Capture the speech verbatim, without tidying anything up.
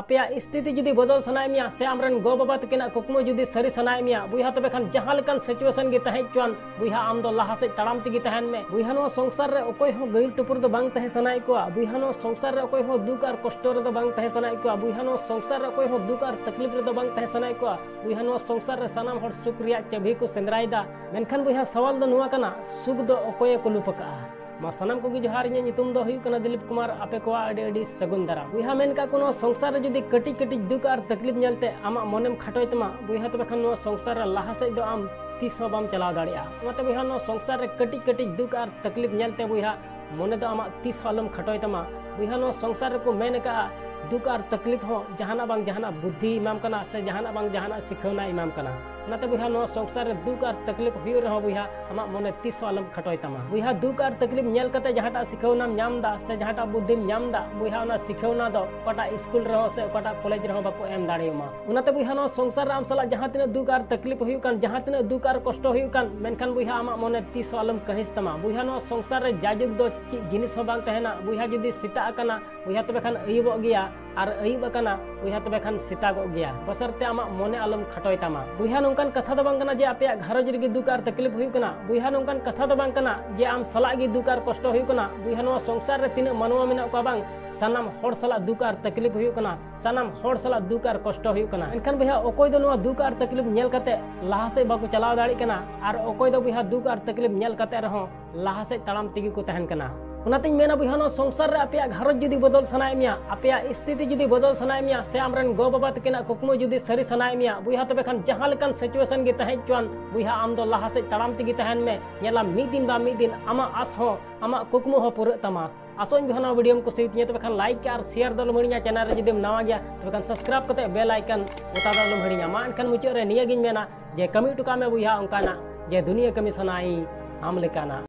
ᱟᱯᱮᱭᱟᱜ ᱥᱛᱷᱤᱛᱤ ᱡᱩᱫᱤ ᱵᱚᱫᱚᱞ ᱥᱟᱱᱟᱭᱮᱫ ᱢᱮᱭᱟ ᱥᱮ ᱟᱢᱨᱮᱱ ᱜᱚ ᱵᱟᱵᱟ ᱛᱟᱹᱠᱤᱱᱟᱜ ᱠᱩᱠᱢᱩ ᱡᱩᱫᱤ ᱥᱟᱹᱨᱤ ᱥᱟᱱᱟᱭᱮᱫ ᱢᱮᱭᱟ ᱵᱚᱭᱦᱟ, ᱛᱚᱵᱮ ᱠᱷᱟᱱ ᱡᱟᱦᱟᱸ ᱞᱮᱠᱟᱱ situation ᱜᱮ ᱛᱟᱦᱮᱸ ᱦᱚᱪᱚᱣᱟᱱ ᱵᱚᱭᱦᱟ, ᱟᱢ ᱫᱚ ᱞᱟᱦᱟ ᱥᱮᱫ ᱛᱟᱲᱟᱢ ᱛᱮᱜᱮ ᱛᱟᱦᱮᱱ ᱢᱮ ᱵᱚᱭᱦᱟ᱾ ᱱᱚᱣᱟ ᱥᱚᱝᱥᱟᱨ ᱨᱮ ᱚᱠᱚᱭ ᱦᱚᱸ ᱜᱟᱹᱭᱤᱨ ᱴᱩᱯᱩᱨ ᱫᱚ ᱵᱟᱝ ᱛᱟᱦᱮᱸ ᱥᱟᱱᱟᱭᱮᱫ ᱠᱚᱣᱟ ᱵᱚᱭᱦᱟ᱾ ᱱᱚᱣᱟ ᱥᱚᱝᱥᱟᱨ ᱨᱮ ᱚᱠᱚᱭ ᱦᱚᱸ ᱫᱩᱠ ᱟᱨ ᱠᱚᱥᱴᱚ ᱨᱮᱫᱚ ᱵᱟᱝ ᱛᱟᱦᱮᱸ ᱥᱟᱱᱟᱭᱮᱫ ᱠᱚᱣᱟ ᱵᱚᱭᱦᱟ᱾ ᱱᱚᱣᱟ ᱥᱚᱝᱥᱟᱨ ᱨᱮ ᱚᱠᱚᱭ ᱦᱚᱸ ᱫᱩᱠ ᱟᱨ ᱛᱟᱠᱞᱤᱯ ᱨᱮᱫᱚ ᱵᱟᱝ ᱛᱟᱦᱮᱸ ᱥᱟᱱᱟᱭᱮᱫ ᱠᱚᱣᱟ ᱵᱚᱭᱦᱟ᱾ ᱱᱚᱣᱟ ᱥᱚᱝᱥᱟᱨ ᱨᱮ ᱥᱟᱱᱟᱢ ᱦᱚᱲ ᱥᱩᱠ ᱨᱮᱭᱟᱜ ᱪᱟᱹᱵᱤ ᱠᱚ ᱥᱮᱸᱫᱽᱨᱟᱭᱮᱫᱟ, ᱢᱮᱱᱠᱷᱟᱱ ᱵᱚᱭᱦᱟ, ᱥᱟᱣᱟᱞ ᱫᱚ ᱱᱚᱣᱟ ᱠᱟᱱᱟ, ᱥᱩᱠ ᱫᱚ ᱚᱠᱚᱭᱮ ᱠᱩᱞᱩᱯ ᱟᱠᱟᱜᱼᱟ? ᱢᱟ ᱥᱟᱱᱟᱢ ᱠᱚᱜᱮ ᱡᱚᱦᱟᱨ, ᱤᱧᱟᱹᱜ ᱧᱩᱛᱩᱢ ᱫᱚ ᱦᱩᱭᱩᱜ ᱠᱟᱱᱟ ᱫᱤᱞᱤᱯ ᱠᱩᱢᱟᱨ᱾ ᱟᱯᱮ ᱠᱚᱣᱟᱜ ᱟᱹᱰᱤ ᱟᱹᱰᱤ ᱥᱟᱹᱜᱩᱱ ᱫᱟᱨᱟᱢ᱾ ᱵᱚᱭᱦᱟ, ᱢᱮᱱ ᱠᱟᱜ ᱠᱚ, ᱱᱚᱣᱟ ᱥᱚᱝᱥᱟᱨ ᱨᱮ ᱡᱩᱫᱤ ᱠᱟᱹᱴᱤᱡ ᱠᱟᱹᱴᱤᱡ ᱫᱩᱠ ᱟᱨ ᱛᱟᱠᱞᱤᱯ ᱧᱮᱞᱛᱮ ᱟᱢᱟᱜ ᱢᱚᱱᱮᱢ ᱠᱷᱟᱴᱚᱭ ᱛᱟᱢᱟ ᱵᱚᱭᱦᱟ, ᱛᱚᱵᱮ ᱠᱷᱟᱱ ᱱᱚᱣᱟ ᱥᱚᱝᱥᱟᱨ ᱨᱮ ᱞᱟᱦᱟ ᱥᱮᱫ ᱫᱚ ᱟᱢ ᱛᱤᱥ ᱦᱚᱸ ᱵᱟᱢ ᱪᱟᱞᱟᱣ ᱫᱟᱲᱮᱭᱟᱜᱼᱟ᱾ ᱚᱱᱟᱛᱮ ᱵᱚᱭᱦᱟ, ᱱᱚᱣᱟ ᱥᱚᱝᱥᱟᱨ ᱨᱮ ᱠᱟᱹᱴᱤᱡ ᱠᱟᱹᱴᱤᱡ ᱫᱩᱠ ᱟᱨ ᱛᱟᱠᱞᱤᱯ ᱧᱮᱞᱛᱮ ᱵᱚᱭᱦᱟ, ᱢᱚᱱᱮ ᱫᱚ ᱟᱢᱟᱜ ᱛᱤᱥ ᱦᱚᱸ ᱟᱞᱚᱢ ᱠᱷᱟᱴᱚᱭ ᱛᱟᱢᱟ ᱵᱚᱭᱦᱟ᱾ ᱱᱚᱣᱟ ᱥᱚᱝᱥᱟᱨ ᱨᱮᱠᱚ ᱢᱮᱱ ᱟᱠᱟᱜᱼᱟ, ᱫᱩᱠ ᱟᱨ ᱛᱟᱠᱞᱤᱯ ᱦᱚᱸ ᱡᱟᱦᱟᱱᱟᱜ ᱵᱟᱝ ᱡᱟᱦᱟᱱᱟᱜ ᱵᱩᱫᱽᱫᱷᱤ ᱮᱢᱟᱢ ᱠᱟᱱᱟ ᱥᱮ ᱡᱟᱦᱟᱱᱟᱜ ᱵᱟᱝ ᱡᱟᱦᱟᱱᱟᱜ ᱥᱤᱠᱷᱟᱹᱣᱱᱟ ᱮᱢᱟᱢ ᱠᱟᱱᱟ᱾ ᱚᱱᱟᱛᱮ ᱵᱚᱭᱦᱟ, ᱱᱚᱣᱟ ᱥᱚᱝᱥᱟᱨ ᱨᱮ ᱫᱩᱠ ᱟᱨ ᱛᱟᱠᱞᱤᱯ ᱦᱩᱭᱩᱜ ᱨᱮᱦᱚᱸ ᱵᱚᱭᱦᱟ, ᱟᱢᱟᱜ ᱢᱚᱱᱮ ᱛᱤᱥ ᱦᱚᱸ ᱟᱞᱚᱢ ᱠᱷᱟᱴᱚᱭ ᱛᱟᱢᱟ ᱵᱚᱭᱦᱟ᱾ ᱫᱩᱠ ᱟᱨ ᱛᱟᱠᱞᱤᱯ ᱧᱮᱞ ᱠᱟᱛᱮ ᱡᱟᱦᱟᱸᱴᱟᱜ ᱥᱤᱠᱷᱟᱹᱣᱱᱟᱢ ᱧᱟᱢ ᱮᱫᱟ ᱥᱮ ᱡᱟᱦᱟᱸᱴᱟᱜ ᱵᱩᱫᱽᱫᱷᱤᱢ ᱧᱟᱢ ᱮᱫᱟ ᱵᱚᱭᱦᱟ, ᱚᱱᱟ ᱥᱤᱠᱷᱟᱹᱣᱱᱟ ᱫᱚ ᱚᱠᱟᱴᱟᱜ ᱥᱠᱩᱞ ᱨᱮᱦᱚᱸ ᱥᱮ ᱚᱠᱟᱴᱟᱜ ᱠᱚᱞᱮᱡᱽ ᱨᱮᱦᱚᱸ ᱵᱟᱠᱚ ᱮᱢ ᱫᱟᱲᱮᱭᱟᱢᱟ᱾ ᱚᱱᱟᱛᱮ ᱵᱚᱭᱦᱟ, ᱱᱚᱣᱟ ᱥᱚᱝᱥᱟᱨ ᱨᱮ ᱟᱢ ᱥᱟᱞᱟᱜ ᱡᱟᱦᱟᱸ ᱛᱤᱱᱟᱹᱜ ᱫᱩᱠ ᱟᱨ ᱛᱟᱠᱞᱤᱯ ᱦᱩᱭᱩᱜ ᱠᱟᱱ, ᱡᱟᱦᱟᱸ ᱛᱤᱱᱟᱹᱜ ᱫᱩᱠ ᱟᱨ ᱠᱚᱥᱴᱚ ᱦᱩᱭᱩᱜ ᱠᱟᱱ, ᱢᱮᱱᱠᱷᱟᱱ ᱵᱚᱭᱦᱟ, ᱟᱢᱟᱜ ᱢᱚᱱᱮ ᱛᱤᱥ ᱦᱚᱸ ᱟᱞᱚᱢ ᱠᱟᱹᱦᱤᱥ ᱛᱟᱢᱟ ᱵᱚᱭᱦᱟ᱾ ᱱᱚᱣᱟ ᱥᱚᱝᱥᱟᱨ ᱨᱮ ᱡᱟᱭᱡᱩᱜᱽ ᱫᱚ ᱪᱮᱫ ᱡᱤᱱᱤᱥ ᱦᱚᱸ ᱵᱟᱝ ᱛᱟᱦᱮᱱᱟ ᱵᱚᱭᱦᱟ᱾ ᱡᱩᱫᱤ ᱥᱮᱛᱟᱜ ᱟᱠᱟᱱᱟ ᱵᱚᱭᱦᱟ, ᱛᱚᱵᱮ ᱠᱷᱟᱱ ᱟᱹᱭᱩᱵᱚᱜ ᱜᱮᱭᱟ, ᱟᱨ ᱟᱹᱭᱩᱵ ᱟᱠᱟᱱᱟ ᱵᱚᱭᱦᱟ, ᱛᱚᱵᱮ ᱠᱷᱟᱱ ᱥᱮᱛᱟᱜᱚᱜ ᱜᱮᱭᱟ᱾ ᱵᱚᱥᱚᱨᱛᱮ ᱟᱢᱟᱜ ᱢᱚᱱᱮ ᱟᱞᱚᱢ ᱠᱷᱟᱴᱚᱭ ᱛᱟᱢᱟ ᱵᱚᱭᱦᱟ᱾ ᱱᱚᱝᱠᱟᱱ ᱠᱟᱛᱷᱟ ᱫᱚ ᱵᱟᱝ ᱠᱟᱱᱟ ᱡᱮ ᱟᱯᱮᱭᱟᱜ ᱜᱷᱟᱨᱚᱸᱡᱽ ᱨᱮᱜᱮ ᱫᱩᱠ ᱟᱨ ᱛᱟᱠᱞᱤᱯ ᱦᱩᱭᱩᱜ ᱠᱟᱱᱟ ᱵᱚᱭᱦᱟ᱾ ᱱᱚᱝᱠᱟᱱ ᱠᱟᱛᱷᱟ ᱫᱚ ᱵᱟᱝ ᱠᱟᱱᱟ ᱡᱮ ᱟᱢ ᱥᱟᱞᱟᱜ ᱜᱮ ᱫᱩᱠ ᱟᱨ ᱠᱚᱥᱴᱚ ᱦᱩᱭᱩᱜ ᱠᱟᱱᱟ ᱵᱚᱭᱦᱟ᱾ ᱱᱚᱣᱟ ᱥᱚᱝᱥᱟᱨ ᱨᱮ ᱛᱤᱱᱟᱹᱜ ᱢᱟᱱᱣᱟ ᱢᱮᱱᱟᱜ ᱠᱚᱣᱟ ᱵᱟᱝ, ᱥᱟᱱᱟᱢ ᱦᱚᱲ ᱥᱟᱞᱟᱜ ᱫᱩᱠ ᱟᱨ ᱛᱟᱠᱞᱤᱯ ᱦᱩᱭᱩᱜ ᱠᱟᱱᱟ, ᱥᱟᱱᱟᱢ ᱦᱚᱲ ᱥᱟᱞᱟᱜ ᱫᱩᱠ ᱟᱨ ᱠᱚᱥᱴᱚ ᱦᱩᱭᱩᱜ ᱠᱟᱱᱟ᱾ ᱮᱱᱠᱷᱟᱱ ᱵᱚᱭᱦᱟ, ᱚᱠᱚᱭ ᱫᱚ ᱱᱚᱣᱟ ᱫᱩᱠ ᱟᱨ ᱛᱟᱠᱞᱤᱯ ᱧᱮᱞ ᱠᱟᱛᱮ ᱞᱟᱦᱟ ᱥᱮᱫ ᱵᱟᱠᱚ ᱪᱟᱞᱟᱣ ᱫᱟᱲᱮᱭᱟᱜ ᱠᱟᱱᱟ, ᱟᱨ ᱚᱠᱚᱭ ᱫᱚ ᱵᱚᱭᱦᱟ, ᱫᱩᱠ ᱟᱨ ᱛᱟᱠᱞᱤᱯ ᱧᱮᱞ ᱠᱟᱛᱮ ᱨᱮᱦᱚᱸ ᱞᱟᱦᱟ ᱥᱮᱫ ᱛᱟᱲᱟᱢ ᱛᱮᱜᱮ ᱠᱚ ᱛᱟᱦᱮᱱ ᱠᱟᱱᱟ᱾ ᱚᱱᱟᱛᱤᱧ ᱢᱮᱱᱟ ᱵᱚᱭᱦᱟ, ᱱᱚᱣᱟ ᱥᱚᱝᱥᱟᱨ ᱨᱮ ᱟᱯᱮᱭᱟᱜ ᱜᱷᱟᱨᱚᱸᱡᱽ ᱡᱩᱫᱤ ᱵᱚᱫᱚᱞ ᱥᱟᱱᱟᱭᱮᱫ ᱢᱮᱭᱟ, ᱟᱯᱮᱭᱟᱜ ᱥᱛᱷᱤᱛᱤ ᱡᱩᱫᱤ ᱵᱚᱫᱚᱞ ᱥᱟᱱᱟᱭᱮᱫ ᱢᱮᱭᱟ, ᱥᱮ ᱟᱢᱨᱮᱱ ᱜᱚ ᱵᱟᱵᱟ ᱛᱟᱹᱠᱤᱱᱟᱜ ᱠᱩᱠᱢᱩ ᱡᱩᱫᱤ ᱥᱟᱹᱨᱤ ᱥᱟᱱᱟᱭᱮᱫ ᱢᱮᱭᱟ ᱵᱚᱭᱦᱟ, ᱛᱚᱵᱮ ᱠᱷᱟᱱ ᱡᱟᱦᱟᱸ ᱞᱮᱠᱟᱱ situation ᱜᱮ ᱛᱟᱦᱮᱸ ᱦᱚᱪᱚᱣᱟᱱ ᱵᱚᱭᱦᱟ, ᱟᱢ ᱫᱚ ᱞᱟᱦᱟ ᱥᱮᱫ ᱛᱟᱲᱟᱢ ᱛᱮᱜᱮ ᱛᱟᱦᱮᱱ ᱢᱮ᱾ ᱧᱮᱞᱟᱢ, ᱢᱤᱫ ᱫᱤᱱ ᱵᱟ ᱢᱤᱫ ᱫᱤᱱ ᱟᱢᱟᱜ ᱟᱥ ᱦᱚᱸ, ᱟᱢᱟᱜ ᱠᱩᱠᱢᱩ ᱦᱚᱸ ᱯᱩᱨᱟᱹᱜ ᱛᱟᱢᱟ᱾ ᱟᱥᱚᱜ ᱟᱹᱧ ᱵᱚᱭᱦᱟ, ᱱᱚᱣᱟ video ᱮᱢ ᱠᱩᱥᱤᱭᱟᱛᱤᱧᱟ, ᱛᱚᱵᱮ ᱠᱷᱟᱱ like ᱟᱨ share ᱫᱚ ᱟᱞᱚᱢ ᱦᱤᱲᱤᱧᱟ᱾ Channel ᱨᱮ ᱡᱩᱫᱤᱢ ᱱᱟᱣᱟ ᱜᱮᱭᱟ, ᱛᱚᱵᱮ ᱠᱷᱟᱱ subscribe ᱠᱟᱛᱮ bell icon ᱚᱛᱟ ᱫᱚ ᱟᱞᱚᱢ ᱦᱤᱲᱤᱧᱟ᱾ ᱢᱟ ᱮᱱᱠᱷᱟᱱ ᱢᱩᱪᱟᱹᱫ ᱨᱮ ᱱᱤᱭᱟᱹ ᱜᱤᱧ ᱢᱮᱱᱟ ᱡᱮ ᱠᱟᱹᱢᱤ ᱦᱚᱴᱚ ᱠᱟᱜ ᱢᱮ ᱵᱚᱭᱦᱟ ᱚᱱᱠᱟᱱᱟᱜ, ᱡᱮ ᱫᱩᱱᱤᱭᱟᱹ ᱠᱟᱹᱢᱤ ᱥᱟᱱᱟᱭ ᱟᱢ ᱞᱮᱠᱟᱱᱟᱜ᱾